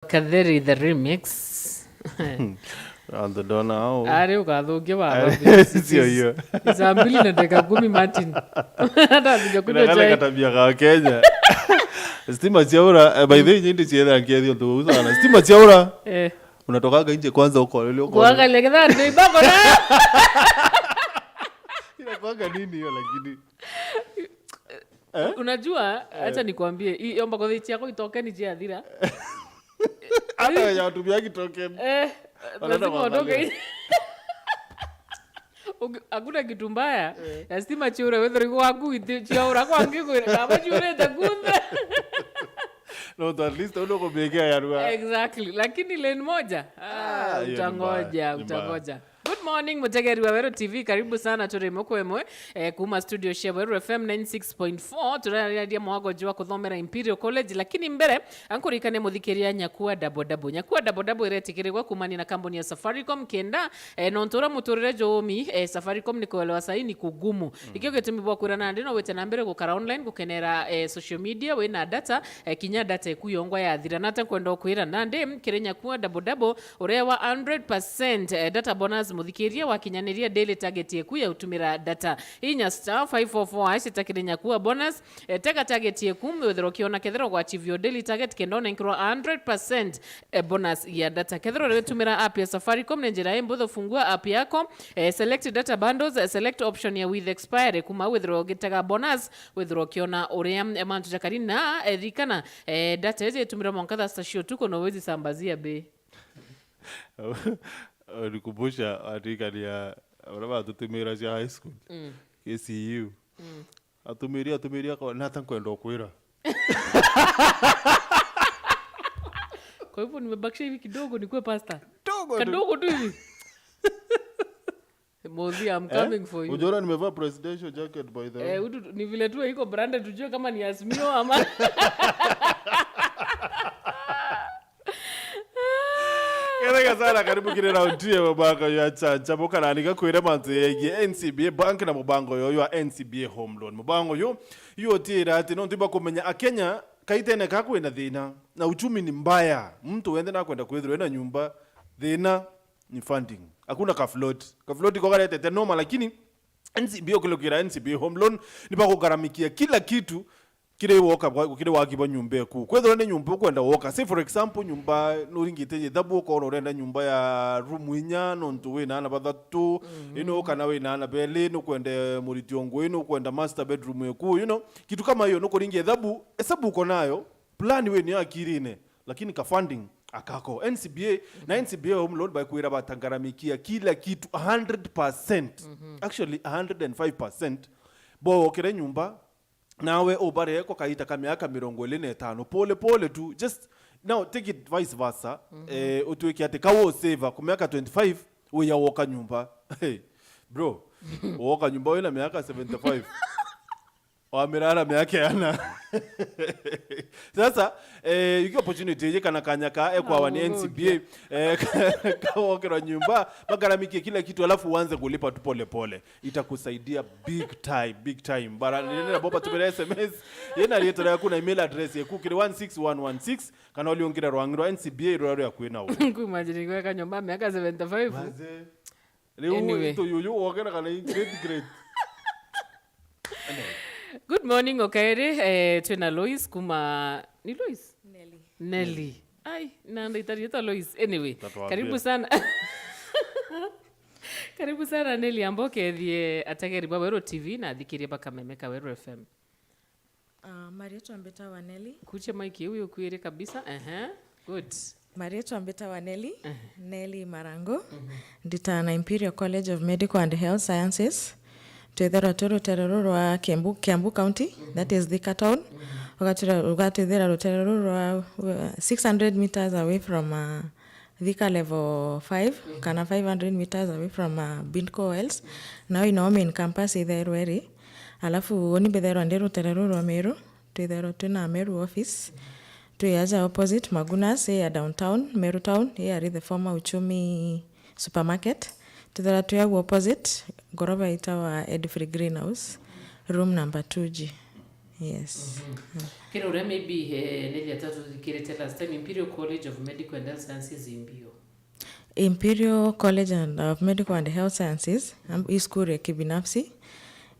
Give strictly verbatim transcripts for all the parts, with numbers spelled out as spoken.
Katheri the remix. Antu ndona au. Ari ukathukia wa Ari, sio hiyo. Ni saa mbili na dakika kumi, Martin. Hata hatujakunywa. Kuna kale chai. Katabia ka Kenya. Stima ciaura, eh, by the way, nyindi cietha nkiethio ntu sana. Stima ciaura. Eh. Unatokanga nje kwanza uko leo uko. Kuangalia kidhaa ndio ibako na. Inakuanga nini hiyo lakini? Eh? Unajua, acha nikwambie, i- yomba kothi ciako itokeni ciathira. Hata wenye watumia kitokeni. Eh, wanaenda lazima kuangalia. Utoke. Uki- hakuna kitu mbaya ya stima chiura wethira iko waku iti chiaura kwangi kwira kama chiurite kunthe. No, at least uno kumbekea yarua. Exactly, lakini lane moja, ah, ah, hiyo ni mbaya, utangoja, ni mbaya. Utangoja. Good morning, mutegeri wa Weru T V, karibu sana turi mukwe mwe, eh, kuma studio cia Weru F M ninety six point four. Turariria mwago jwa kuthomera Imperial College, lakini mbere ankurikane muthikiria Nyakua Double Double. Nyakua Double Double iretikirigwa kumania na kambuni ya Safaricom kenda, eh, nontu uria muturire jumi, eh, Safaricom ni kuelewa sahi ni kugumu. Ikio gitumi bwa kwira nandi no wite na mbere gukara online, gukenera, eh, social media, wina data, eh, kinya data iku yongwa yathira. Nate nkwenda ukwira nandi kiri Nyakua Double Double, urewa hundred percent, eh, data bonus muthikiria wakinyaniria daily target yeku ya utumira data. Inya star five four four hash itakire Nyakua bonus, eh, tega target yeku, withirwa ukiona kethira gwa achieve your daily target kenda unenkirwa hundred percent, eh, bonus ya data. Kethira uritumira app ya Safaricom ni njira imbuthu, fungua app yako, eh, select data bundles, eh, select option ya with expiry, kuma withirwa ugitega bonus, withirwa ukiona uria, eh, mantu jakari na, eh, ririkana, eh, data iji itumira mwanka thaa sita cia utuku na uwezi sambazia bei. Nikumbusha aririkania uria batutumira cia high school. Mm. K C U. Mm. Atumiri, atumiri akwa, nata nkwenda ukwira. Kwa hivyo nimebakisha hivi kidogo nikuwe pastor. Kidogo tu. Kadogo tu hivi. Mothi, I'm coming for you. Ujora nimevaa presidential jacket by the way. Eh, utu, ni vile tu iko branded tujue kama ni Azimio ama. Kethega sana, karibu kiri round two ya mubango ya Chacha Mukarani gakwire mantu yegie N C B A Bank na mubango yo ya N C B A Home Loan. Mubango yu, yu utira ati no ntiba kumenya Akenya kaitene ka kwina thina na uchumi ni mbaya. Mtu wende na kwenda kwithirwa na nyumba, thina ni funding. Hakuna ka float. Ka float ko karetete noma, lakini N C B A ukilukira N C B A Home Loan ni bagugharamikia kila kitu kiri woka bwa- kiri waki bwa nyumba eku. Kwethirwa ni nyumba ukwenda woka, say for example, nyumba nuringite ithabu ukona urenda nyumba ya room inya nontu wina ana bathatu, you know, kana wina ana beli, nukwenda muriti o ngui, nukwenda master bedroom eku, you know, kitu kama hiyo, nukuringia ithabu, hesabu uko nayo, plan we niyo akirine, lakini ka funding akako. N C B A, na N C B A Home Loan bakwira batagharamikia kila kitu a hundred percent. Actually, a hundred and five percent. Bo wokire nyumba, nawe ubare ko kaita ka miaka mirongo iri na itano. Pole pole tu, just now take it vice versa. Eh, utwike ati ka wo save ku miaka twenty-five, uya woka nyumba. Hey, bro, woka nyumba wina miaka seventy-five. Wamirara miaka yana. Sasa, eh, iki opportunity iji kana kanya ka ekwawa ni N C B A, eh, kawokirwa nyumba, magaramikie kila kitu, alafu uanze kulipa tu pole pole. Itakusaidia big time, big time. Bara, nene na boba tumira S M S, yena rietwa riaku na email address yaku kiri one six one one six, kana uliungire rwangi rwa N C B A ruria rwia kwina u. Kuimagine gweka nyumba miaka seventy-five. Maze. Riu anyway, itu yuyu wokera kana i great great. Good morning, Okairi. Eh, twina Lois kuma, ni Lois? Nelly. Nelly. Ai, na ndaitari yetwa Lois. Anyway, tatuambia. Karibu sana. Karibu sana, Nelly, amba ukethie ategeri ba Weru T V na athikirie ba Kameme ka Weru F M. Ah, maritwa mbitawa Nelly. Kuche mic iu ukwire kabisa. Ehe. Good. Maritwa mbitawa Nelly. Ehe. Nelly Marango. Mhm. Nditaga na Imperial College of Medical and Health Sciences. Twitherwa twi rutere ruru rwa Kiambu, Kiambu County, mhm, that is Thika Town. Mhm. Ugatwira-, ugatwithira rutere ruru rwa, uh, six hundred meters away from, uh, Thika level five, mhm, kana five hundred meters away from, uh, Bidco Wells. Mhm. Nao ino main campus itherwa iri. Alafu uni mbitherwa ndi rutere ruru rwa Meru, twitherwa twina Meru office. Twi aja opposite Magunas, i ya downtown, Meru town, i ari the former Uchumi supermarket. Twitherwa twi au opposite, ngoroba itawa Edfrey Greenhouse, room number two G. Yes. Kiri uria maybe eh, Nelly atatuthikirite last time, Imperial College of Medical and Health Sciences, Impio. Imperial College and, of Medical and Health Sciences, am- i cukuru ya kibinafsi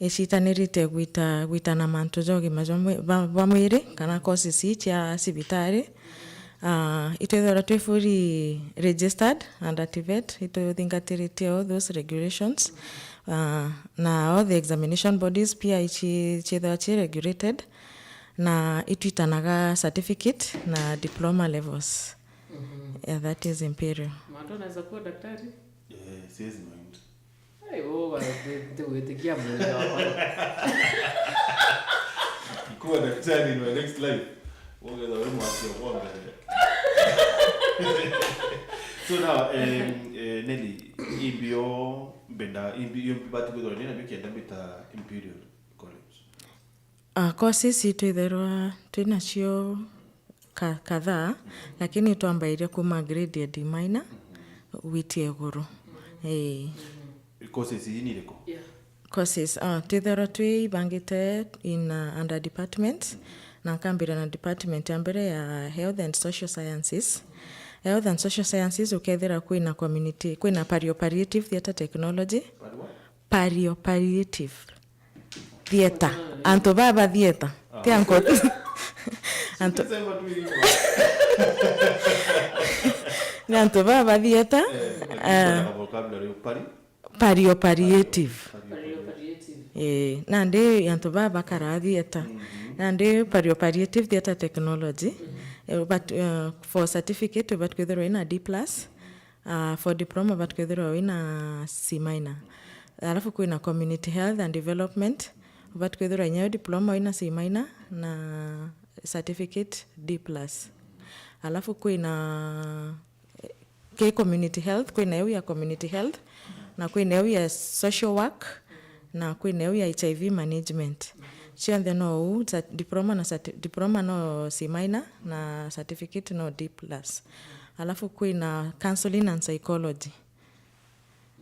icitanirite gwita gwitana mantu ja ugima jwa mwi- ba- bwa mwiri kana courses ii cia cibitari. Ah, itwithagirwa twi fully registered under TVET, ituthingatiritie all those regulations. Ah, na all the examination bodies pia ici- ciithagirwa ci regulated, na itwitanaga certificate na diploma levels. Yeah, that is Imperial. Mwandu anaweza kuwa daktari? Eh, siwezi mind. Ai, uga ntigwitikia mwiri wakwa. Kuwa daktari in my next life. Wongeza wewe mwasi wa mbele. So now, um, uh, Nelly, Impio mbenda, Impio, Impio bati kwithirwa nina bio kenda mbita Imperial College. Ah, courses itwitherwa twinacio ka- kadhaa, lakini twambairia kuma grade ya D minor gwitia iguru. Ii. Courses ii ni iriku? Yeah. Courses, ah, twitherwa twibangite in, uh, under departments, na nkambira na department ya mbere ya health and social sciences. Health and social sciences ukethira kwina community, kwina perioperative theatre technology. Barua? Perioperative theatre. Antu baba theatre. Ti anko. Antu, Sema tu hivyo. ni antu baba theatre. Eh, lakini kuna vocabulary pari. Perioperative. Perioperative. Eh, nandi antu baba bakara theatre. Nandi perioperative theatre technology. Eh, but, uh, for certificate, but kwithirwa ina D plus. Uh, for diploma, but kwithirwa wina C minor. Alafu kwina community health and development, but kwithirwa inyayo diploma wina C minor na certificate D plus. Alafu kwina, eh, ki community health, kwina eu ya community health, na kwina eu ya social work, na kwina eu ya HIV management. Cionthe no uu, cer- diploma na certi- diploma no C minor na certificate no D plus. Alafu kwina counseling and psychology.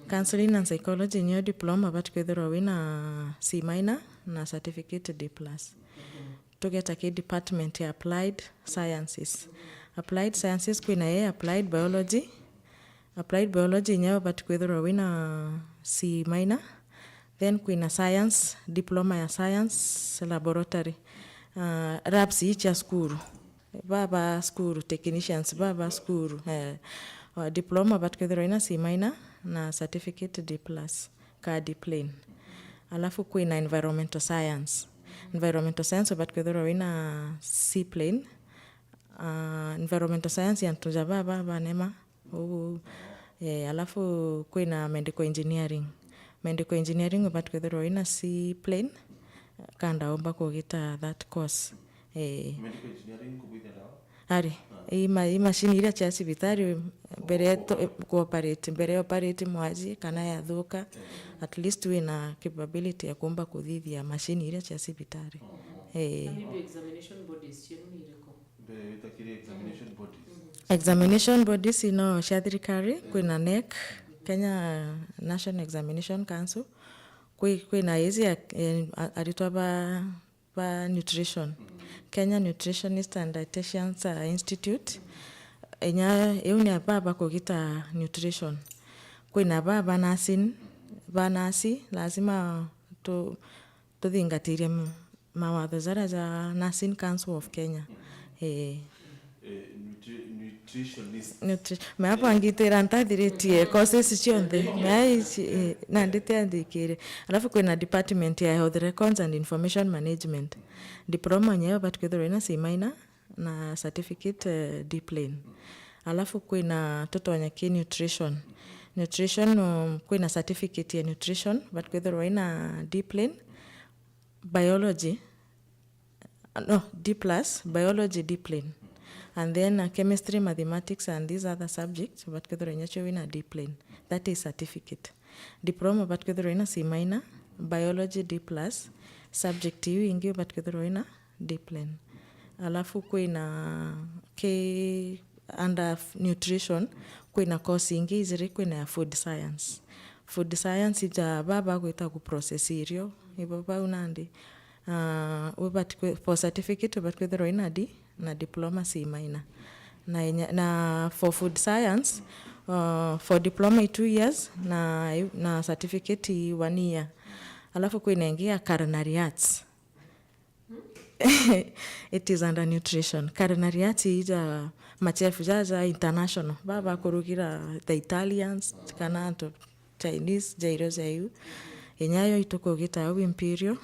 Counseling and psychology niyo diploma, but kwithirwa wina C minor na certificate D plus. Tugeta ki department ya applied sciences. Applied sciences kwina ii applied biology. Applied biology nyayo, but kwithirwa wina C minor. Then kwina science, diploma ya science laboratory. Uh, labs ii cia cukuru. Baba cukuru, technicians, baba cukuru. Eh. Uh, diploma, but kwithirwa ina C minor na certificate D plus, ka D plain. Alafu kwina environmental science. Environmental science, but kwithirwa wina C plain. Uh, environmental science ya ntu ja baba banema. Uu. Eh, alafu kwina medical engineering. Medical engineering, but kwithirwa wina C plain, kanda umba kugita that course. Eh. Medical engineering kubwithia dawa? Ari, i ma- i machine iria cia cibitari mbere ya to- kuoperate, mbere ya operate mwaji kana yathuka, at least wina capability ya kumba kuthithia machine iria cia cibitari. Eh. Na maybe examination bodies cienu ni iriku? Mbere itakiri examination bodies. Examination bodies ino cia thirikari, kwina NEC, Kenya National Examination Council, kwi- kwina ici ya, eh, a- aritwa ba ba nutrition, Kenya Nutritionist and Dietitians, uh, Institute. Inya iu ni baba kugita nutrition. Kwina baba nursing, ba nasi lazima tu- tuthingatirie m- mawatho jaria ja Nursing Council of Kenya. Eh. Eh, nutri- nutritionist. Nutri- mea bangitira ntathiritie courses cionthe. Mea ici, eh, nandi tiandikire. Alafu kwina department ya health records and information management. Diploma nyayo, but kwithirwa ina C minor na certificate, eh, D plain. Alafu kwina tutonya ki nutrition. Nutrition, um, kwina certificate ya nutrition, but kwithirwa ina D plain. Biology, no, D plus, biology D plain. And then, uh, chemistry, mathematics, and these other subjects, but kwithirwa inya cio wina D plain. That is certificate. Diploma, but kwithirwa ina C minor, biology D plus, subject iu ingi, but kwithirwa ina D plain. Alafu kwina ki under f- nutrition, kwina course ingi ijiri, kwina ya food science. Food science ija baba gwita ku process irio, ibo bau nandi. Na ubati kwi-, for certificate ubati kwithirwa wina di-, na diploma C minor. Na inya-, na for food science, uh, for diploma i two years, na, na certificate i one year. Alafu kwina ingi ya culinary arts. It is under nutrition. Culinary arts ija machef jaja international. Baba bakurugira the Italians, kana antu Chinese, jairo jaiu. Inya yo itukugita au Imperial.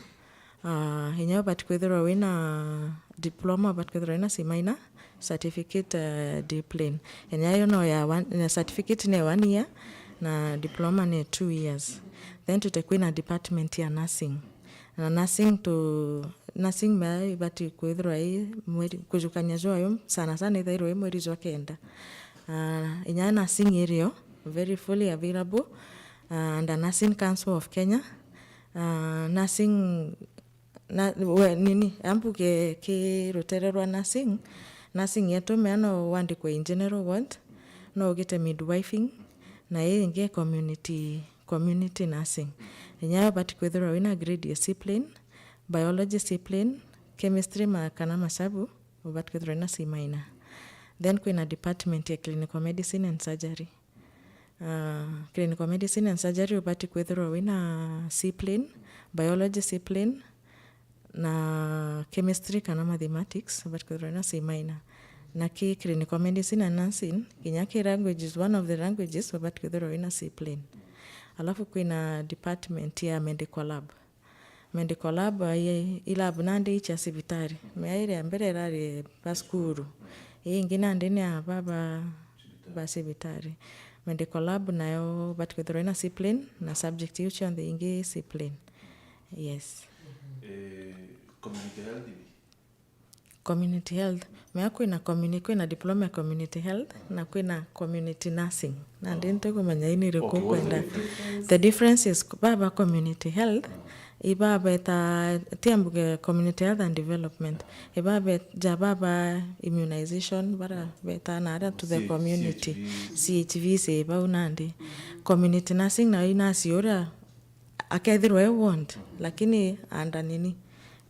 Ah, inya ubati kwithirwa wina diploma, ubati kwithirwa wina C minor, certificate, eh, D plain. Inya yo no ya one, na certificate ni one year, na diploma ni two years. Then tute kwina department ya nursing. Na nursing tu, nursing mea ibati kwithirwa i mweri, kujukania jwayo sana sana ithairwa i mweri jwa kenda. Ah, inya nursing irio very fully available, ah, under Nursing Council of Kenya. Ah, nursing na, we, nini, ambuge ki rutere rwa nursing, nursing yetu mea no wandikwe in general ward, no ugite midwifing, na ii ingi community, community nursing. Inya yo ubati kwithirwa wina grade ya C plain, biology C plain, chemistry ma-, kana masabu, ubati kwithirwa wina C minor. Then kwina department ya clinical medicine and surgery. Ah, clinical medicine and surgery ubati kwithirwa wina C plain, biology C plain, na chemistry kana mathematics ubati kwithirwa wina C minor. Na ki clinical medicine and nursing, kinya ki languages, one of the languages ubati kwithirwa wina C plain. Alafu kwina department ya medical lab. Medical lab, i, i lab nandi i cia cibitari. Mea iria mbere irari ba cukuru. Ii ingi nandi ni ya ba, ba, ba cibitari. Medical lab nayo ubati kwithirwa ina C plain na subject iu cionthe ingi C plain. Yes. Eh, community health ni? Community health. Mea kwina communi-, kwina diploma ya community health na kwina community nursing. Nandi ntikumenya ini iriku ukwenda. The difference is baba community health, ibabeta, ti ambuge community health and development. Ibabe-, ja baba immunization, bara beta na aria to the community. C H V. C H V si bau nandi. Community nursing nayo i nurse uria akethirwa e ward, lakini under nini?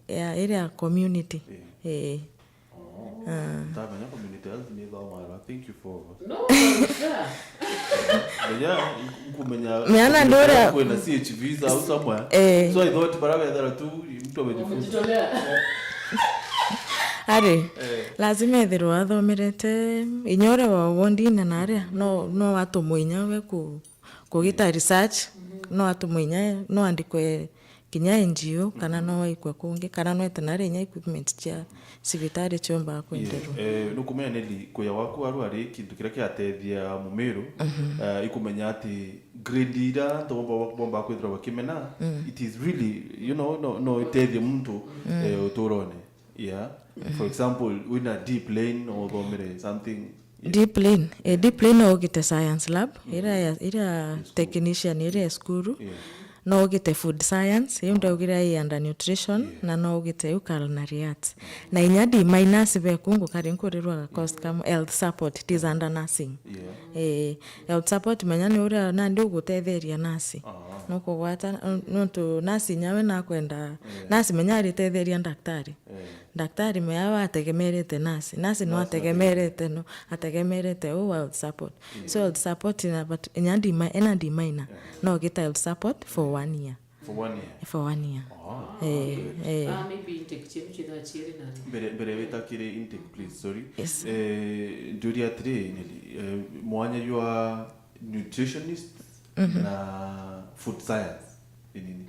Ya, iria community. Eh. Ntamenya community health ni thoma. Thank you for. No, no, sure. Menya, nkumenya. Mea na community ndura health kwina C H Vs au somewhere. Eh. So I thought bara bethera tu mtu amejifunza. Ari, lazima ethirwa athomerete inya uria wa wondine na aria, no, no atumwe inya we ku-, kugita research, no atumwe inya, no andikwe kinya N G O, kana no aikwe kungi, kana no ete nari inya equipment cia cibitari ciumbaga kwenderwa. Eh, nukumenya Nelly, kuya gwaku aru ari kintu kiria kiatethia Mumiru, eh, ikumenya ati grade iria antu bomba, bomba kwithirwa bakimena, it is really, you know, no, no itethie muntu, eh, uturone. Yeah. For example, wina D plain, no uthomere something. D plain, eh, D plain no ugite science lab, iria ya, iria technician, iria ya cukuru. Yeah. No ugite food science, iu ndaugire i under nutrition, yeah, na no ugite iu culinary arts. Na inya D minus beku ngukari nkurirwa ga course kamu health support, it is under nursing. Yeah. Eh, health support menya ni uria nandi ugutetheria nurse. Ah. Nukugwata, nontu nurse inya we nakwenda, yeah, nurse menya aritetheria daktari. Eh. Daktari mea we ategemerete nurse. Nurse no ategemerete, no, ategemerete u health support. Yeah. So health support na, but inya D mi-, ena D minor. Yeah. No get health support for one year. For one year? For one year. Ah, eh, good. Eh. Ah, maybe intake cienu cithira ciiri nari. Mbere, mbere wita kiri intake, please, sorry. Yes. Eh, njuria atiri, Nelly, eh, mwanya jwa nutritionist na food science ni nini?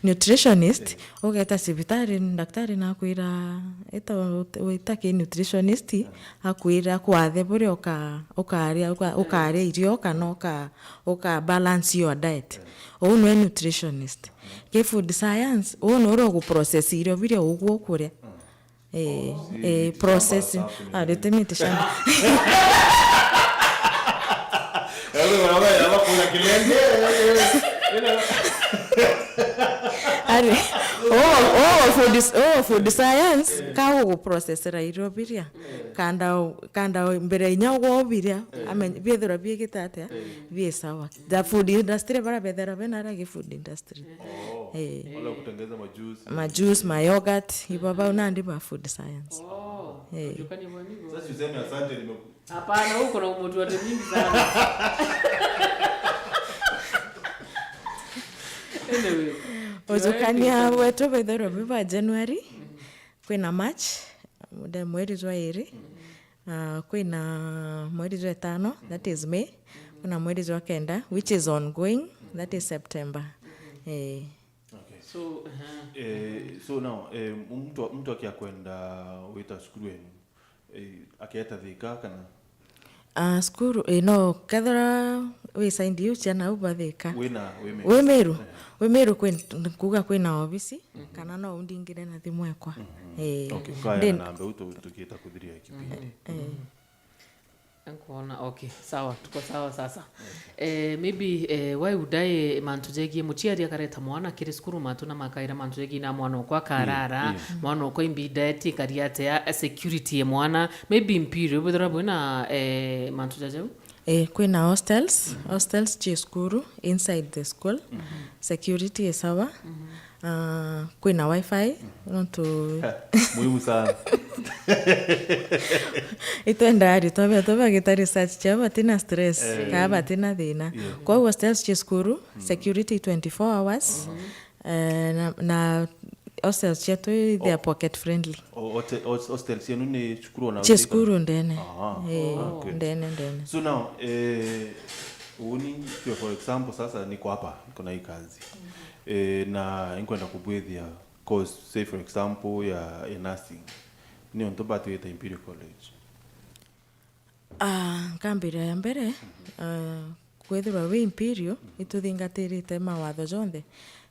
Nutritionist, eh, ugeta cibitari, daktari nakwira, ita, wita ki nutritionist, eh, akwira kwathe buria uka-, ukaria, uka-, eh, ukaria irio kana uka-, uka balance your diet. Eh. Uu nwe nutritionist. Ki food science, uu ni uria ugu process irio biria ugwo ukuria. Mm. Eh, oh, eh, processing. Ah, rete miti shamba. Ari, oh, oh, food s-, oh, food science, ka ugu processera irio biria. Kanda, kanda mbere inya ugu biria, amenye, biethirwa biigite atia, bi sawa. The food industry, bara bethera bena ara gi food industry. Oh. Eh. Wala kutengeza majuice. Majuice, mayogurt, ibo bau nandi ba food science. Oh, Eh. ujukani bwa nigo. Sasa useme asante nimeku Hapana, uko na umotu wa mingi sana. Anyway. Ujukania wetu bwithirwe bwi bwa January, kwina March, nde mweri jwa iri, ah, kwina mweri jwa itano, that is May, kwina mweri jwa kenda, which is ongoing, that is September. Eh. Okay. So, uh-huh. Eh, so now, eh, mtu, mtu akiakwenda wita cukuru wenu, eh, akeeta Thika kana? Ah, cukuru, eh, no, kethira wi side iu cia nau ba Thika. Wina, wime. Wi Meru? Wi Meru kwi, nkuga kwina obisi, kana no undingire na thimu ekwa. Eh, Okay, kaya ndin- na mbe utu tukieta kuthiria kipindi. eh. Nkuona, okay, sawa, tuko sawa sasa. Eh, maybe, eh, why would I, mantu jegie muciari akareta mwana kiri cukuru, mantu na makaira mantu jegie na mwana okwa akarara, Yeah, mwana okwa imbida etikaria atia, security ya mwana, maybe Imperial, bwithirwa bwina, eh, mantu jajau? Eh, kwina hostels, hostels ci cukuru, inside the school, security is sawa. Ah, kwina wifi, nontu Muhimu sana. itwenda aritwa betu bagita research ciao batina stress, kana batina thina. Kwou hostels ci cukuru, security twenty-four hours. Eh, na, na hostels cietu they are pocket friendly. O- hote- hos- Hostel cienu ni cukuru ona Ci cukuru ndene. Aha, Eh, okay. Ndene, ndene. So now, eh, uni, for example, sasa niko hapa, niko na hii kazi. Eh, na nkwenda kubwithia course, say for example, ya, ya nursing. Ni ontu batu wita Imperial College. Ah, nkambira ya mbere, ah, kwithirwa wi Imperial, ituthingatirite mawatho jonthe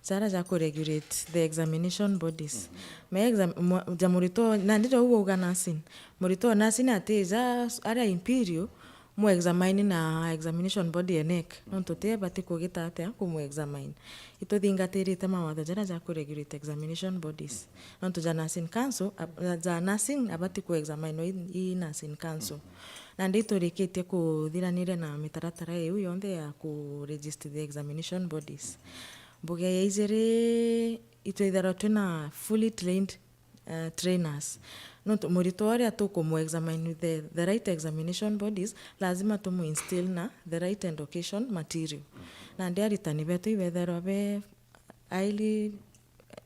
jara ja kuregulate the examination bodies. Me exam-, mwa-, ja muritwa, nandi jau uga nursing. Muritwa wa nursing atija aria Imperial, mu examine na examination body ya NEC. Nontu ti ebati kugita atia kumu examine. Ituthingatirite mawatho jara ja kuregulate examination bodies. Nontu ja nursing council, ab-, ja nursing abati ku examine i, i nursing council. Nandi iturikitie kuthiraniria na mitaratara iu yonthe ya ku register the examination bodies. Mbuge ya ijiri itwithirwa twina fully trained, uh, trainers. Nontu muritwa uria tukumu examine the, the right examination bodies, lazima tumu instill na the right education material. Nandi aritani betu ibethirwa be highly,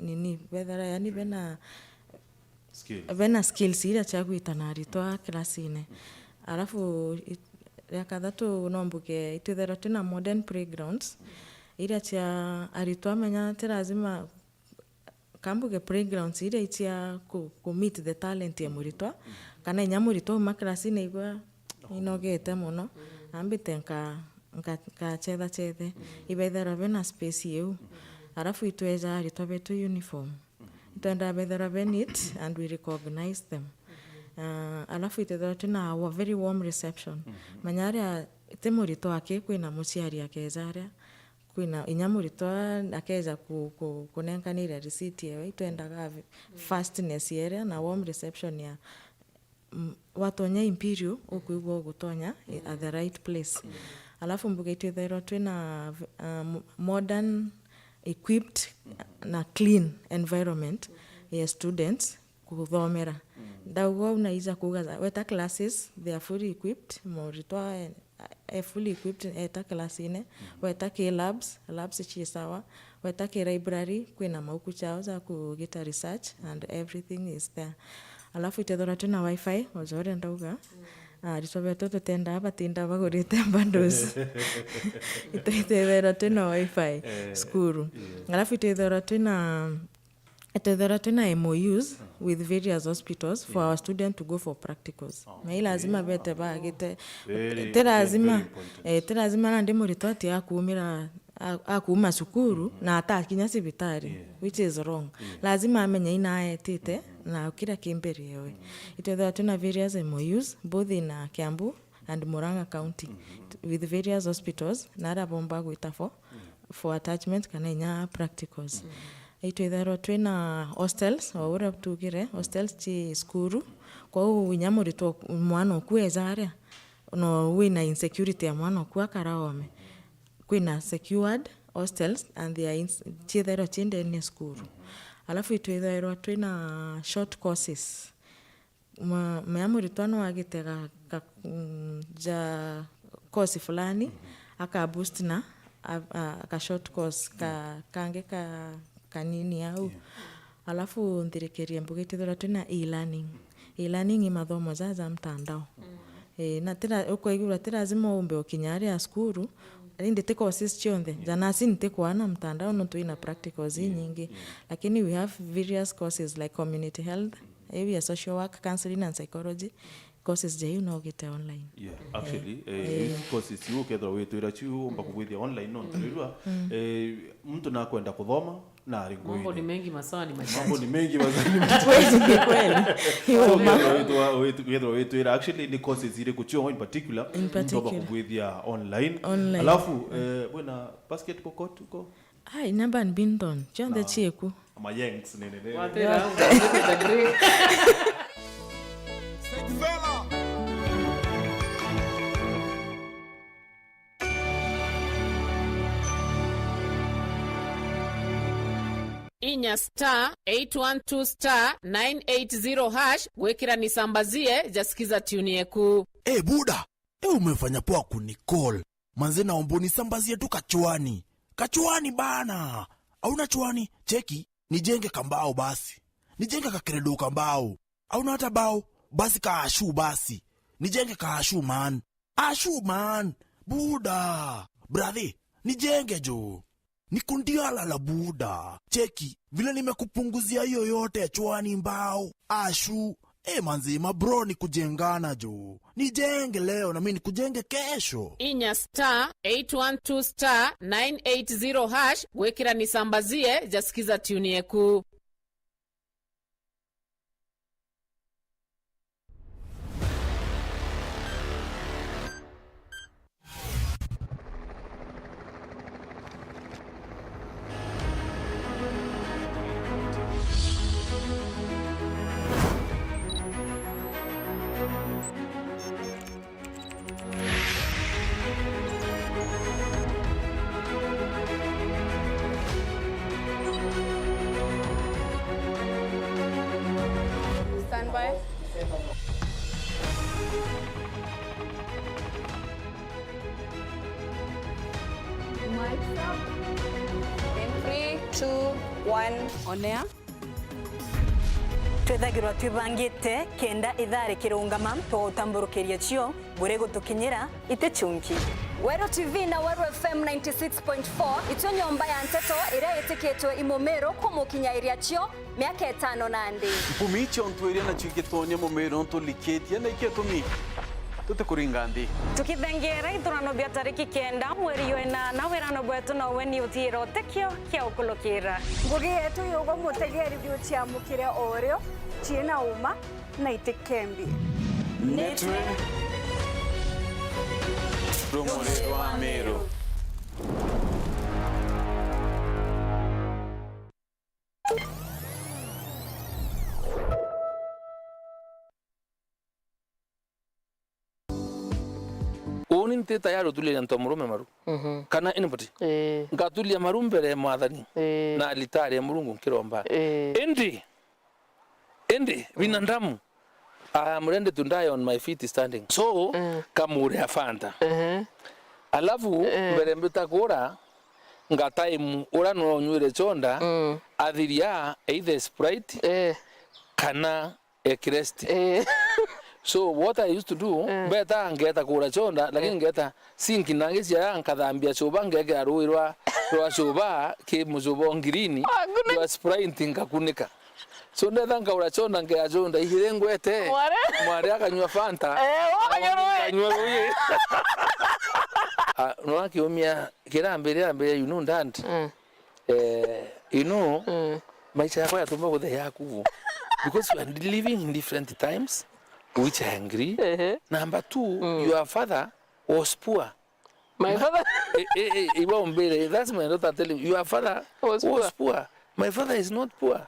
nini, bethera yani bena Skills. bena skills iria cia gwita na aritwa kirasine. Alafu i-, ria kathatu no mbuge itwithirwa twina modern playgrounds iria cia aritwa menya ti lazima, kambuge playgrounds iria icia ku, ku meet the talent ya muritwa, kana inya muritwa uma kirasine igwa inogete muno, ambite nka, nka, nkachetha chethe, ibethera bena space iu. Alafu itweja aritwa betu uniform. Itwendaa bethera be neat and we recognize them. Ah, alafu itethera twina wa-, very warm reception. Manya aria ti muritwa aki, kwina muciari akeja aria, kwina inya muritwa akeja ku, ku, kunenkanira receipt yewe, itwendaga ve-, fastness yeria na warm reception ya, mm, watonya Imperial, ukwigua ugutonya i-, at the right place. Alafu mbuge itwithairwa twina, uh, mo-, modern, equipped na clean environment ya students kuthomera. Ndauga uu naija kuuga za, weta classes, they are fully equipped, muritwa e, e fully equipped, eta class-ine, weta ki labs, labs ci sawa, weta ki library, kwina mauku jao ja kugita research and everything is there. Alafu itethirwa twina wifi, oja uria ndauga, aritwa betu tutendaa batinda bagurite bundles. Itethirwa twina wifi cukuru. Alafu itethirwa twina Itwithirwa twina M O Us with various hospitals for our student to go for practicals. Na i lazima bete bagite, Very, ti lazima, very important. Eh, ti lazima nandi muritwa ati akumira, a-, akuma cukuru na atakinya cibitari, which is wrong. Lazima amenye ina aetite na kira ki mbere yewe. Itwithirwa twina various M O Us both in, uh, Kiambu and Murang'a County with various hospitals na aria bomba gwita for, for attachment kana inya practicals. Itwithairwa twina hostels, o uria tugire, hostels ci cukuru, kwou inya muritwa, mwana oku eja aria, no wina insecurity ya mwana oku akara ome. Kwina secured hostels and they are ins-, ciithairwa ci ndene ya cukuru. Alafu itwithairwa twina short courses. Ma-, mea muritwa no agite ga, ga, mm, ja course fulani, aka boost na a, a, ka short course ka, kangi ka, kanini au. Yeah. Alafu nthirikirie mbuga itwithirwa twina e-learning. E-learning i mathomo ja, ja mtandao. Mm. Eh, na tira, ukwigua ti lazima umbe ukinya aria cukuru, indi ti courses cionthe. Yeah. Ja nursing ti kwana mtandao, nontu ina practicals inyingi. Yeah. Lakini we have various courses like community health, area social work, counseling and psychology. Courses ja iu no ugite online. Yeah, actually, eh, eh, courses iu ukethirwa witwira ciu umba kubwithia online, nontu withirwa, eh, muntu nakwenda kuthoma, na ari nguine. Mambo ni mengi, masaa ni machache. Mambo ni mengi, masaa ni machache. Kweli, ni kweli. So, ukethirwa witwa-, wit-, ukethirwa witwira, actually, ni courses iriku cio in particular, in particular, muntu umba kubwithia online. Online. Alafu, eh, wina basketball court uko? Ai, na badminton, cionthe cieku. Mayengs, nene, nene. Watira au, the Greek. Inya star eight one two star nine eight zero hash gwikira nisambazie ja Skiza tune yeku. Eh, buda, eh, umefanya poa kunicall. Manze, naomba unisambazie tu kachwani. Kachwani bana. Hauna chwani? Cheki, nijenge kambao basi. Nijenge kakeredo kambao. Hauna hata bao? Basi kaashu basi. Nijenge kaashu man. Ashu man. Buda. Brother, nijenge jo. Niko ndialala buda. Cheki, vile nimekupunguzia hiyo yote chwani mbao. Ashu. Eh, manzi, ma bro ni kujengana jo. Nijenge leo na mimi nikujenge kesho. Inya star eight one two star nine eight zero hash gwikira nisambazie ja Skiza tune yeku. Stand by. Mics up. In three, two, one. On air. Twethagirwa twibangite kenda ithaa rikirungama, twagutamburukiria cio buri gutukinyira iti chunki. Weru T V na Weru F M ninety six point four itio nyomba ya nteto iria itikitwe i Mumiru kumukinyairia cio miaka itano nandi. Mpumi ciontu iria nacio igitonya Mumiru tulikitie na iketumi tutikuringa nthi. Tukithengeera ithurano bia tariki kenda mweri jwa inana, wirano bwetu nowe ni uthiira utikio kia ukulukira. Ngugi yetu yugwa mutegeri biuciamukire o rio ciina uma na itikembi. Nitwe rumuri rwa Miru. Uuni nti tayari utuliria antu a murume maru. Mhm. Kana anybody. Ii. Ngatulia maru mbere ya Mwathani. Ii. Na alitari ya Murungu nkiromba. Ii. Indi, indi, binadamu, I am ready to die on my feet standing. So, mm, kamure a Fanta. Ehe. Alafu, eh, mbere mbita kura, nga time ura no nywire chonda, mm, athiria either Sprite, eh, kana Ekrest. Eh. So what I used to do, eh, mbeta ngeta kura chonda, lakini, eh, ngeta sink nangi cia nkathambia chuba, ngekira rui rwa, rwa chuba, ki muchuba o ngirini, ah, ngune- rwa Sprite ngakunika. So ndetha nkaura chonda, ngea chonda, ihiri ngwete. Mware. Mware akanyua Fanta. Eh, akanyua rui. Akanyua rui. Ah, no akiumia, kirambire, ambire, you know, dad. Mm. Eh, you know, mm, maisha yakwa yatumba guthe yaku. Because we are living in different times, which I agree. Ehe. Number two, mm, your father was poor. My father? Eh, eh, eh, iwa umbire, that's my daughter telling you, your father was poor. My father is not poor.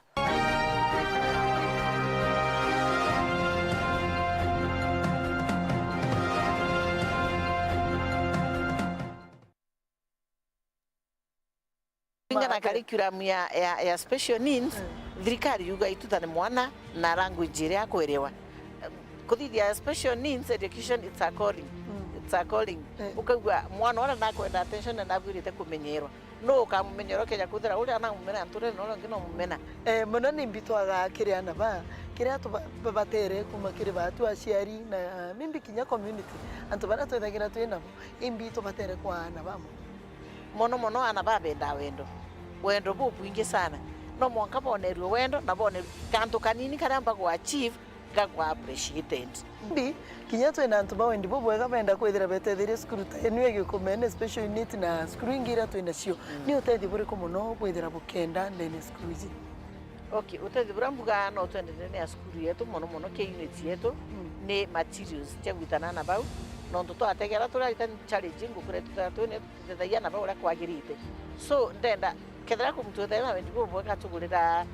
Kũringana na curriculum ya, ya, ya special needs, mm, thirikari yuga itutane mwana na language iria akwerewa. Kuthithia special needs education, it's a calling. Mm. It's a calling. Eh. Ukaigua mwana uria nakwenda attention na nabwirite kumenyerwa. No ukamumenyera ukeja kwithira uria namumena nturene na uria ungi no mumena. Eh, mono ni mbitwaga kiri ana ba, kiria tuba-, babatere kuma kiri batu aciari na maybe kinya community. Antu baria twithagira twi nabo, imbi tubatere kwa ana ba mono. Mono mono ana babendaa wendo. Wendo bubwingi sana. No mwanka bonerue wendo na bonerue kantu kanini karia mbagu achieve, gakwa appreciated. Ndi, kinya twina antu ba wendi bubwega benda kwithira betetheria cukuru ta enu ya Gikumene, special unit na cukuru ingi iria twinacio. Mm. Ni utethio buriku mono bwithira bukenda ndene ya cukuru iji? Okay, utethio buria mbuga no twende ndene ya cukuru yetu, mono mono ki unit yetu, mm, ni materials cia gwitana na bau. Nontu twategera turarita challenge nguku iria tutega twine tutethagia na bau uria kwagirite. So, ndenda kethira ku muntu wethagira na wendi bubwega tugurira,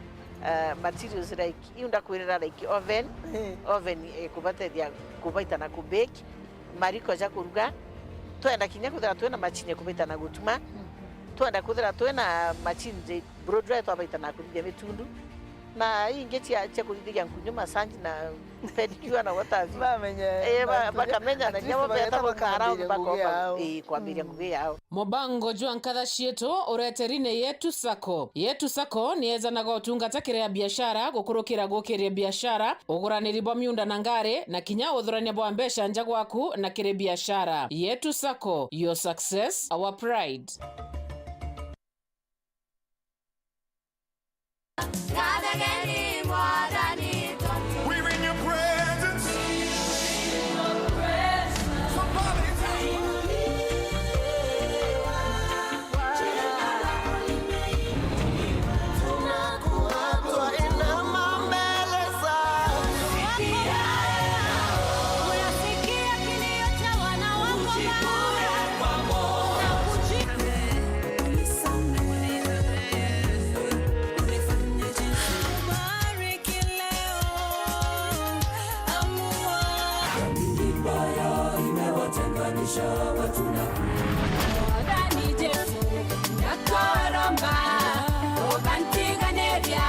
eh, materials like iu ndakwirira, like oven, eh, oven ikubatethia kubaita na kubake, mariko ja kuruga. Twenda kinya kwithira twina machine ya kubaita na gutuma. Mhm. Twenda kwithira twina machine ja blow dryer twabaita na kuthithia mitundu. Na ingi cia, cia kuthithia nkunyu, massage na pedicure na what have you. Bamenya, eh, ba-, bakamenya na nyabo beta bakarambaga kwambiria ngugi yao. Mubango jwa nkatha cietu ureteri ni Yetu Sacco. Yetu Sacco ni ejanaga utungata kiri a biashara, gukurukira gukiria biashara, uguraniri bwa miunda na ngari, na kinya uthurania bwa mbeca nja gwaku na kiri biashara. Yetu Sacco, your success, our pride. Kathageni Mwathani tontu. We're in your presence. Somebody tell me. Tunakuabudu. Twainama mbele zako. Unasikia kilio cha wana wako Baba. Mwathani Jesu, ndakoromba, ukantiganiria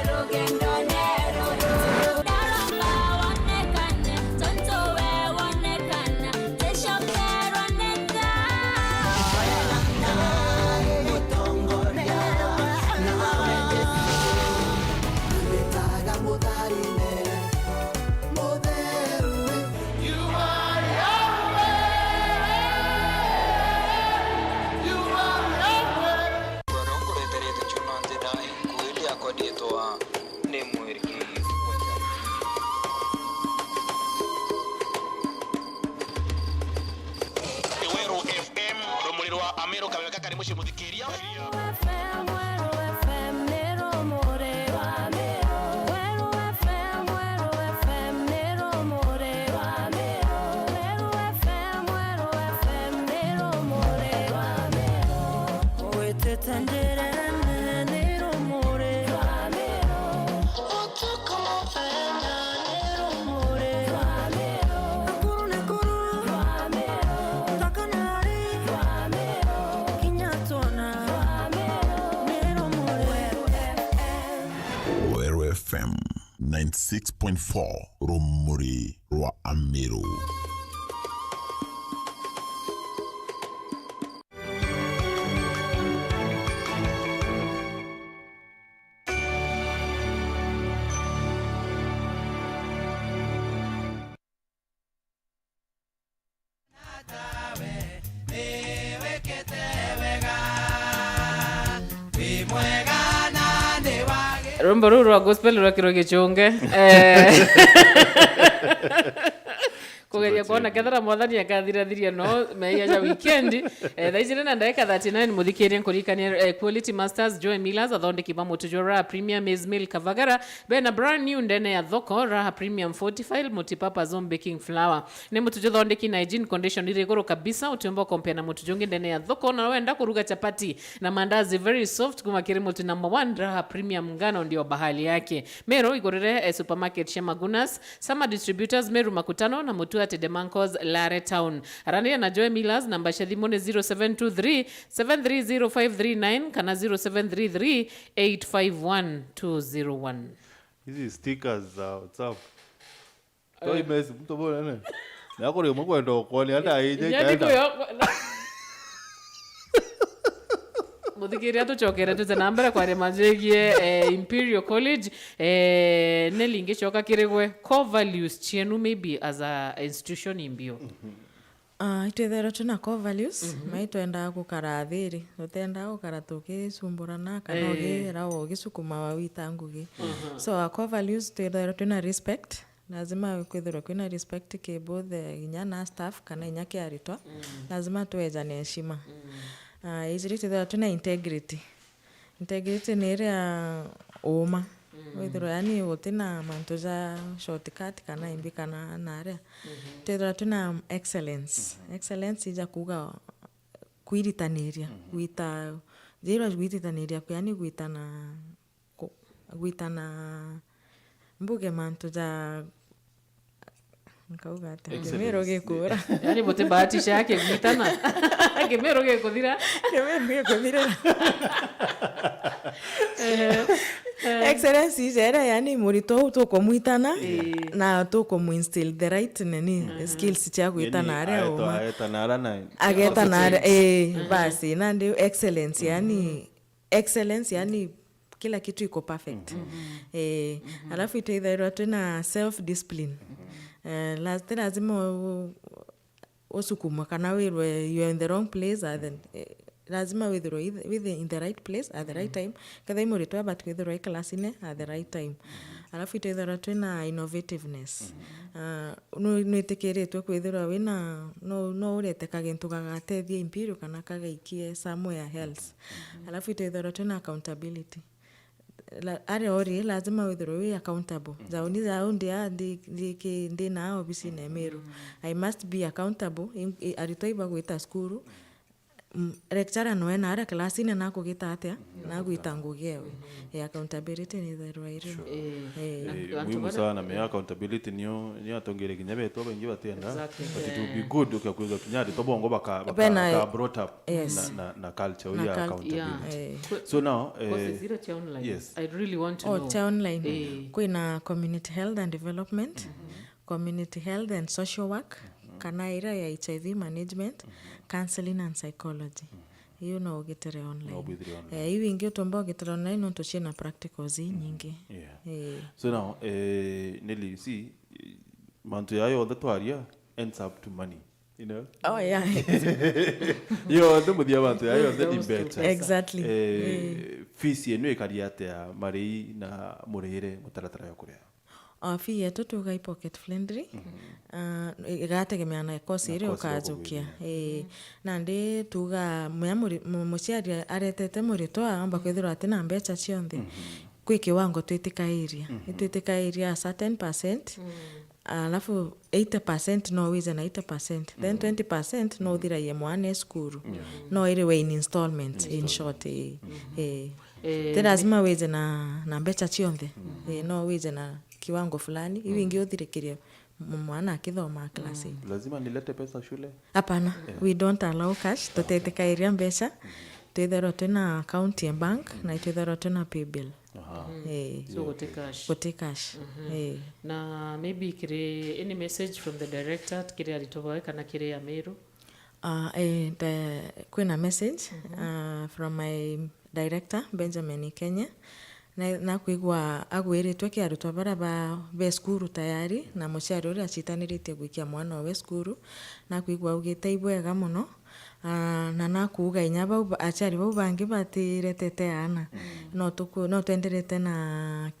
rugendone ruru. Ndaromba wonekane, tontu we wonekana, ticokerwa ni Ngai. Uria nkureterete ciuma nthina, inkuuria akwa ndietwa ni mwirikiri. Weru F M, rumuri rwa Amiru, kabebe kakari mucii muthikiria. Weru F M, Weru F M, ni rumuri rwa Amiru. Weru F M, Weru F M, ni rumuri rwa Amiru. Weru F M, Weru F M, ni rumuri rwa Amiru. Witite njirene ni rumuri rwa Amiru. Utuku muthenya ni rumuri rwa Amiru. Nakuru, Nakuru, Thaka na Ari, kinya Twona, ni rumuri. Weru F M ninety-six point four, rumuri rwa Amiru. Rwimbo ruu rwa gospel rwekirwe gichunge. Eh. Kugeria kuona kethira Mwathani akathirathiria no meeyia ja weekend. Eh, thaa ijiri na ndagika thirty-nine, muthikiria, nkuririkania, eh, Quality Masters, Joy Millers, athondeki ba mutu jwa Raha Premium Maize Meal Kavagara, bena brand new ndene ya thoko, Raha Premium Fortified Multipurpose Home Baking Flour. Ni mutu juthondeki na hygiene condition iri iguru kabisa, utiumba ukompea na mutu jungi ndene ya thoko, na wenda kuruga chapati na mandazi very soft kuma kiri mutu number one, Raha Premium Ngano ndio bahali yake. Meru igurire, eh, supermarket cia Magunas, Summer Distributors, Meru Makutano na Mutuate Mancos, Lare Town. Aranire na Joy Millers, namba cia thimu ni zero seven two three seven three zero five three nine kana zero seven three three eight five one two zero one. Hizi stickers za WhatsApp. Toi mesi, mtu bora ne. Na kuri mwe kwenda ukoni, hata aije Inya ikaenda. Thiku yo, muthikiria, tucokere tute na mbere kwaria mantu jegie, eh, Imperial College, eh, Nelly, ngicoka kiri gwe, core values cienu maybe as a institution imbio? Ah, itwithairwa twina core values, mai twendaa gukara thiri, tutendaa gukara tukicumburana kana Eh. Ugira ugicukuma wa wita ngugi. So our core values twithairwa twina respect, lazima kwithirwe kwina respect ki both, eh, inya na staff kana inya ki aritwa. Lazima tuejane heshima. Ah, ijiri twithirwa twina integrity. Integrity ni iria uuma. Withirwa yani gutina mantu ja shortcut kana imbi kana naria. Twithirwa twina excellence. Excellence ija kuuga kwiritaniria, gwita, jira gwiritaniria, yani gwitana, ku-, gwitana, mbuge mantu ja, nkauga atia? Excellence. Kimiru gikura. Yani, mutibahatisha kigwitana. Kimiru gikuthira. Kimiru gikuthira. Eh, eh. Excellence ijere, yani, murito uu tukumwitana, eh, na tukumu instill the right nini, skills cia gwitana aria aetwa, uma. Aetana aria na agetana aria, eh, basi, nandi excellence, yani, excellence, yani, kila kitu iko perfect. Eh, alafu itwithairwa twina self discipline. Eh, la-, ti lazima u-, usukumwe kana wirwe you are in the wrong place, and then, eh, lazima withirwe with, with in the right place at the right time. Kethira i muritwa, but kwithirwa i class-ine at the right time. Alafu itwithairwa twina innovativeness. Ah, nu-, nwitikiritwe kwithirwa wina, no, no urete kagintu gagatethia Imperial kana kagaikie somewhere else. Alafu itwithirwa twina accountability. La-, aria uri, lazima withirwe wi accountable. Jauni jau ndi aa, ndi, ndi ki-, ndi na obisine Meru. I must be accountable. I, i, aritwa ibagwita cukuru. Mm, lecturer noe na aria class-ine nakugita atia? Nagwita ngugi ewe. Eh, accountability ni ithairwa iri. Sure. Eh, eh, na eh, antu muhimu baria sana, me accountability niyo, niyo atongeria kinya betu baingi batienda. Exactly. But it will be good ukikwigua kinya aritwa bongo baka, baka, bena, baka brought up, yes, na, na, na culture na ya cult-, accountability. Yeah. Eh. So now, eh, courses iria cia online, yes, I really want to know. Oh, cia online. Eh. Kwina community health and development, community health and social work, kana iria ya H I V management, counseling and psychology. Iu no ugitire online. No ugitire online. Eh, iu ingi utumba ugitira online nontu ciina practicals inyingi. Yeah. Eh. So now, eh, Nelly, see, mantu ya yonthe twaria ends up to money, you know? Oh, yeah. Yonthe muthia mantu ya yonthe ni mbeca. Exactly. Eh, fees yenu ikari atia, marii na murire, mutaratara ya kuria? Ah, fee yetu tuga i pocket friendly. Ah, igategemea na course iria ukajukia. Eh, nandi tuga mea muri-, mu-, muciari aretete muritwa aomba kwithirwa atina mbeca cionthe. Kwi kiwango twitikairia. Itwitikairia a certain percent, alafu eighty percent no wije na eighty percent. Then twenty percent no uthiragie mwana e cukuru. No iriwe in installments, in short, eh. Eh. Eh, ti lazima wije na, na mbeca cionthe. Eh, no wije na kiwango fulani, iu ingi uthirikirie m-, mwana akithoma class-ini. Lazima nilete pesa shule? Hapana, we don't allow cash, tutetikairia mbeca. Twithairwa twina account ya bank, na itwithairwa twina paybill. Aha. Eh. So, guti cash? Guti cash. Eh. Na maybe kiri any message from the director, kiri aritwa bawe kana kiri Ameru? Ah, eh, the, kwina message, ah, from my director, Benjamin Ikenya. Na, nakwigua agwiritwe ki arutwa baria ba, be cukuru tayari, na muciari uria acitaniritie gwikia mwana owe cukuru, nakwigua augite ibwega muno. Ah, na nakuuga inya bau ba-, aciari bau bangi batiretete aana, no tuku-, no twenderete na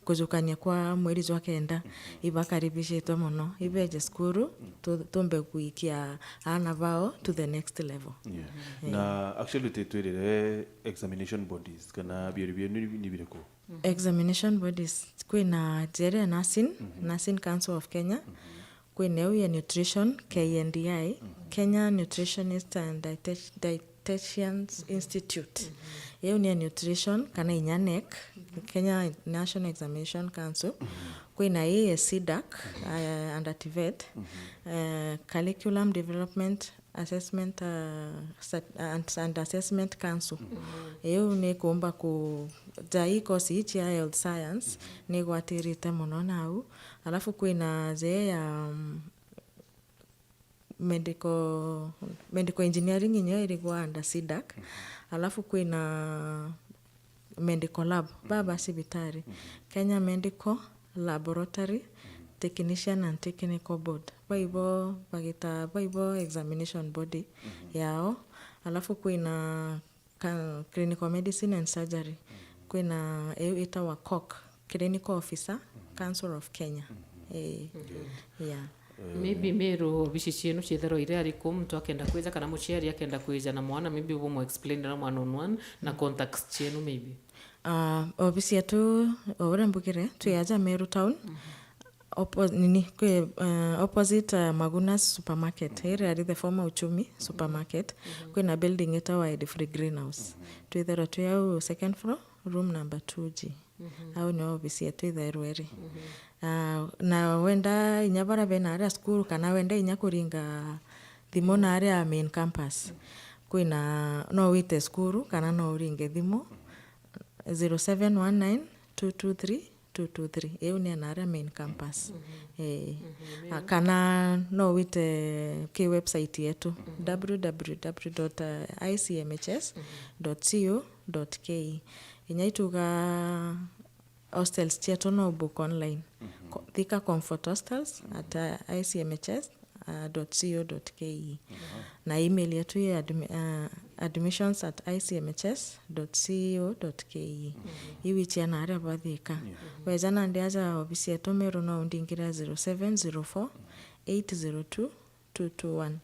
kujukania kwa mweri jwa kenda, ibakaribishitwe muno, ibeje cukuru, tu-, tumbe gwikia aana bao to the next level. Yeah. Eh. Na actually, ti twirire examination bodies, kana biuri bienu ni, ni biriku? Examination bodies, kwina jere ya nursing, Nursing Council of Kenya, kwina iu ya nutrition, K N D I, Kenya Nutritionist and Dietitian Dietitians Institute. Iu ni ya nutrition, kana inya NEC, Kenya National Examination Council. kwina ii ya CDAC, uh, under TVET, uh, Curriculum Development Assessment, uh, Sat-, and, and Assessment Council. Iu ni kumba ku, ja ii course ii cia health science ni igwatirite mono nau. Alafu kwina jee ya, um, medical, medical engineering inyo irigwa under CDAC. Alafu kwina medical lab, baba cibitari, Kenya Medical Laboratory Technician and Technical Board. Baibo bagita, baibo examination body yao. Alafu kwina ka-, clinical medicine and surgery. Kwina iu itawa COC, Clinical Officer, Council of Kenya. Eh, yeah. Maybe Meru obici cienu ciithirwa iri ariku, muntu akenda kwija kana muciari akenda kwija na mwana, maybe ubu mu explain na one on one na contacts cienu maybe. Ah, obici yetu, o uria mbugire, twi aja Meru town. Oppo-, nini, kwi, eh, opposite, eh, Magunas supermarket, iri ari the former Uchumi supermarket, kwina building itawa Ed Free Greenhouse. Twithirwa twi au second floor, room number two G. Au nio obici yetu ithairwa iri. Ah, na wenda inya bara bena aria cukuru, kana wenda inya kuringa thimu na aria main campus, kwina, no wite cukuru kana no uringe thimu, zero seven one nine two two three two two three. Iu ni ana aria main campus. Eh. Ah, kana no wite ki website yetu, www.icmhs.co.ke. Inya ituga hostels cietu no book online. Ko-, Thika Comfort Hostels at, uh, icmhs, uh, dot co dot ke. Na email yetu i admi-, uh, admissions at icmhs dot co dot ke. Iu i ciana aria ba Thika. Weja nandi aja obisi yetu Meru no undingira zero seven zero four eight zero two two two one.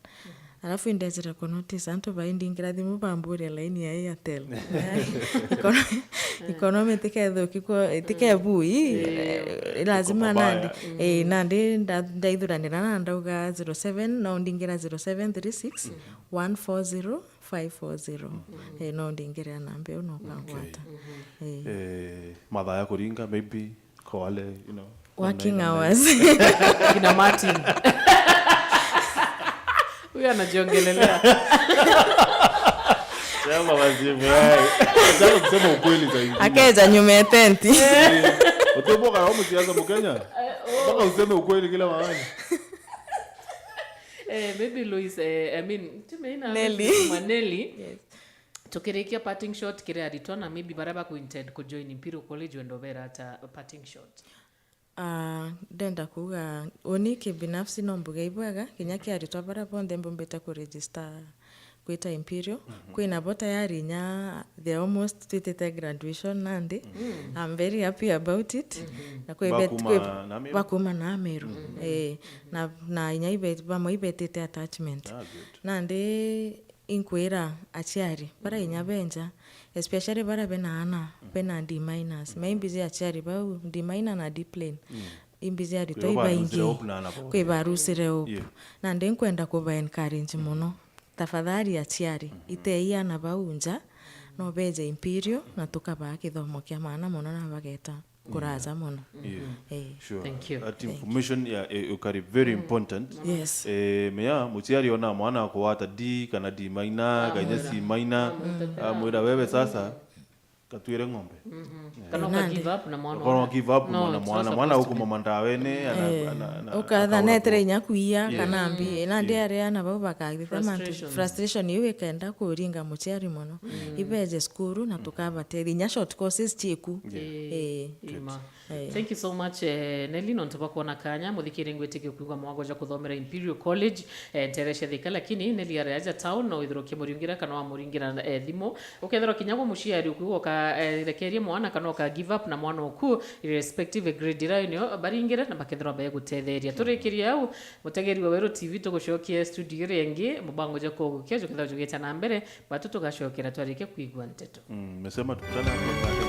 Alafu indejire ku notice antu baindingira thimu bamburia line ya Airtel. Econo-, economy itikethuki kwo, itikebui. Eh, lazima iko pabaya. Nandi, eh, nandi nda-, ndaithuranira na ndauga zero seven, no ndingira zero seven three six one four zero five four zero. Eh, no ndingira namba iu no kangwata. Eh. Eh, mathaa ya kuringa, maybe kwa wale, you know, working hours. Kina Martin. Huyu anajiongelelea. Sema majibu yai. Sema kusema ukweli zaidi. Akeja nyuma ya tenti. Utoboka na msiasa Mkenya. Mpaka useme ukweli kila mahali. Eh, maybe Lois, eh, I mean, tumeina Nelly. Nelly. Yes. Tukirikia parting shot kiri aritwa na maybe baria baku intend ku join Imperial College, wenda ubera ata parting shot? Ah, ndenda kuuga uni kibinafsi no mbuge ibwega kinya ki aritwa baria bonthe mbumbite ku register gwita Imperial. Kwina bo tayari inya they are almost twitite graduation nandi. I'm very happy about it. Na kwi bet-, bakuma kwi-, na Meru? Bakuma na Meru. Eh, na, na inya ibe-, bamwe ibetite attachment. Ah, good. Nandi inkwira aciari baria inya benja, especially baria bena ana bena D minus, mai busy aciari bau, D minor na D plain. I busy aritwa ibaingi. Kwi barusire hope na ana bau. Kwi barusire hope. Yeah. Nandi nkwenda kuba encourage mono. Tafadhali aciari, itei ana bau nja, no beje Imperial na tukabaa kithomo kia maana mono na bageta kuraja mono. Yeah. Eh. Sure. Thank you. That information ya, eh, ukari very important. Yes. Eh, mea, muciari ona mwana akugwata D kana D minor, kana C minor, amwira wewe sasa, katwire ng'ombe. Eh. Kana uka give up na mwana. Kana give up na mwana, mwana ukuma mandawene, ana, eh, ana, ana, ukatha netere inya kuia, kana mbi. Nandi aria ana bau bakathitha mantu. Frustration. Frustration iu ikenda kuringa muciari mono. Ibeje cukuru na tukabatethia. Inya short courses ciku. Yeah. Eh. Ima. Eh. Thank you so much, eh, Nelly, nontu bwa kwona kanya. Muthikiri, ngwitikia kwigua mwago ja kuthomera Imperial College, eh, ntere cia Thika, lakini Nelly ari aja town, no withirwa ukimuriungira kana wamuringira, eh, thimu. Ukethirwa kinya gwe muciari ukwigua uka, eh, rekeria mwana kana uka give up na mwana oku, irrespective grade ira nio baringire na bakethirwa baegutetheria. Turikirie au, mutegeri wa Weru T V, tugucokia studio iri ingi, mubango ja kugukia jukethirwa jugita na mbere, batu tugacokera twarikia kwigua nteto. Mm, mesema tukutane hapo baadaye.